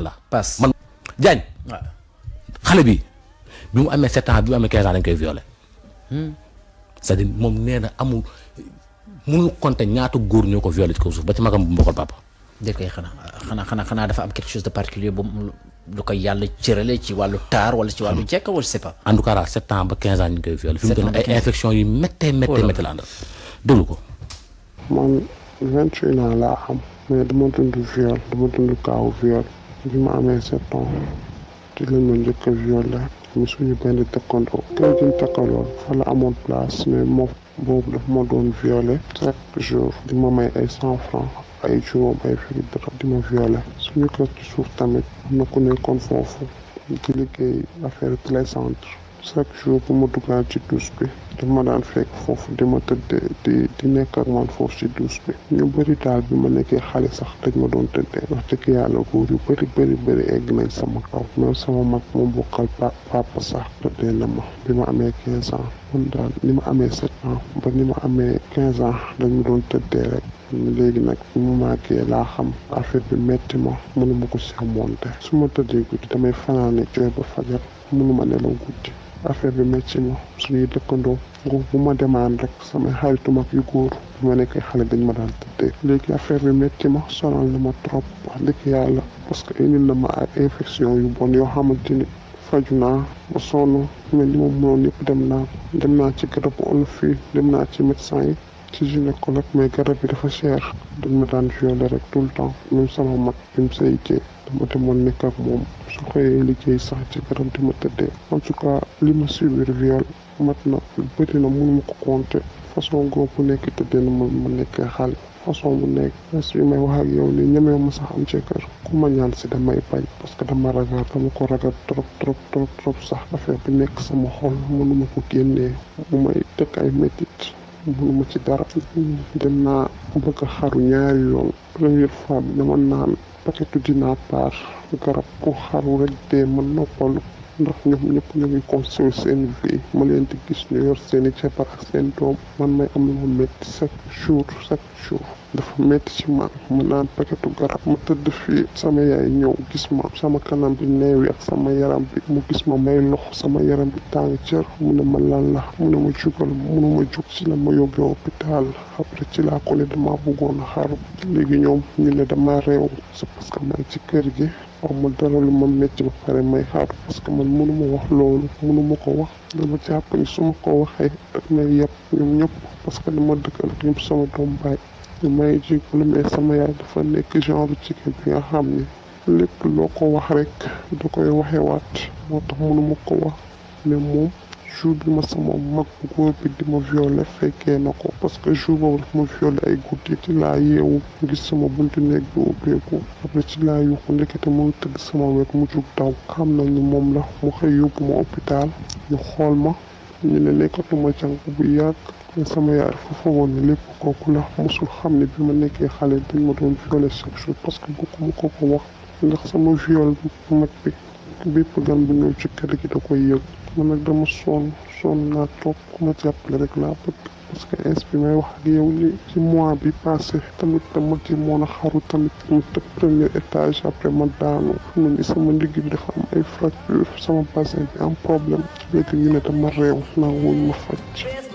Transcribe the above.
la passe man Diagne xale bi mu amee 7 ans bi mu amee 15 ans dañ koy violé c'est-à-dire moom nee na amul mënul compter ñaata góor ñoo ko violé ci kaw suuf ba ci magam bu mbokkal papa. dégg koy xanaa dafa am quelque chose de particulier bu lu koy yàlla cërale ci wàllu taar wala ci wàllu jekk wala je sais pas. en tout cas daal 7 ans ba 15 ans ñu koy violé. fi mu toll ay infection yu méttee la àndal déglu ko. man 28 ans laa am mais dama dund viol dama dund kaaw viol bi ma amee 7 ans ci lañ ma njëkk a violé mu suñu benn dëkkandoo kër gi ñu takkaloon fa la amoon place mais moom boobu daf ma doon violé chaque jour di ma may ay 100 francs ay juróom ay firi dërëm di ma violé suñu kër ci suuf tamit am na ku nekkoon foofu di liggéey affaire télécentre chaque jour bu ma duggaan ci douche bi daf ma daan fekk foofu di ma tëddee di nekk ak man foofu ci douche bi ñu bëri daal bi ma nekkee xale sax dañ ma doon tëddee wax dëgg yàlla góor yu bëri egg nañ sama kaw même sama mag moom bokkal papa sax tëddee na ma bi ma amee 15 ans man daal ni ma amee 7 ans ba ni ma amee 15 ans dañ ma doon tëddee rek léegi nag bi mu màggee laa xam affaire bi metti ma mënuma ko surmonter su ma tëddee guddi damay fanaane jooy ba fajar mënuma nelaw guddi affaire bi metti ma suñuy dëkkandoo bu ma demaan rek samay xaritu mag yu góor bi ma nekkee xale dañ ma daan tëddee léegi affaire bi metti ma sonal na ma trop wax dëgg yàlla parce que indil na ma ay infection yu bon yoo xamante ni faju naa ba sonn mais li ma mënoon yëpp dem naa ci garabu olof fii dem naa ci médecin yi ci gynécologue mais garab bi dafa cher dañ ma daan violer rek tout le temps même sama mag bi mu saytee dama demoon nekk ak moom su xëyee liggéey sax ci garab di ma tëddee en tout cas li ma subir viol mat na bëri na mënu ma ko compter façon góor bu nekk tëddee na ma nekkee xale façon bu nekk est-ce que may wax ak yow nii ñemee ma sax am ci kër ku ma ñaan si damay bañ parce que dama ko ragal trop sax affaire bi nekk sama xol mënuma ko génnee bu may teg ay métit mënuma ci dara dem naa bëgg a xaru ñaari yoon première fois bi dama naan paquetu dina par garab pour xaru rek dee ma noppalu ndax ñoom ñëpp ñu ngi construire seen vie ma leen di gis ñu yor seen i jabar ak seen doom man may am lu ma métti chaque jour dafa métti ci man ma naan paquetu garab ma tëdd fii sama yaay ñëw gis ma sama kanam bi neewi ak sama yaram bi mu gis ma may lox sama yaram bi tàng cër mu ne ma lan la mu ne ma jugal mënuma jug ci la ma yóbbee hôpital après ci laa ko ne dama bëggoon a xaru léegi ñoom ñu ne dama réew c'est parce que maa ngi ci kër gi aw ma dara lu ma métti ba pare may xaru parce que man mënuma wax loolu mënuma ko wax dama jàpp ni su ma ko waxee daf may yëpp ñoom ñëpp parce que dama dëkkal ak ñëpp sama doom baay ñu may jégalu mais sama yaay dafa nekk genre jigéen bi nga xam ni lépp loo ko wax rek da koy waxewaat moo tax mënuma ko wax mais moom jour bi ma sama mag góor bi di ma violé fekkee na ko parce que jour boobu daf ma violé ay guddi ci laa yeewu gis sama buntu néeg bi ubbeeku après ci laa yuuxu ndekete mu ngi tëdd sama wet mu jug daw xam nañ ni moom la mu xëy yóbbu ma hôpital ñu xool ma ñu ne nekkatuma jàng bu yàgg mais sama yaay dafa foogoon ne lépp kooku la mosul xam ne bi ma nekkee xale dañ ma doon violé chaque jour parce que bëgguma ko wax ndax sama viol bu mag bi bépp gan bu ñëw ci kër gi da koy yëg man nag dama sonn naa toog ku ma jàppale rek laa bëgg parce que ins bi may wax ak yow ni ci mois bi passé tamit dama ci moon a xaru tamit mu tëb premier étage après ma daanu xam ne ni sama ndigg bi dafa am ay fracture sama bassin bi am problème léegi ñu ne dama réew naa wuñ ma faj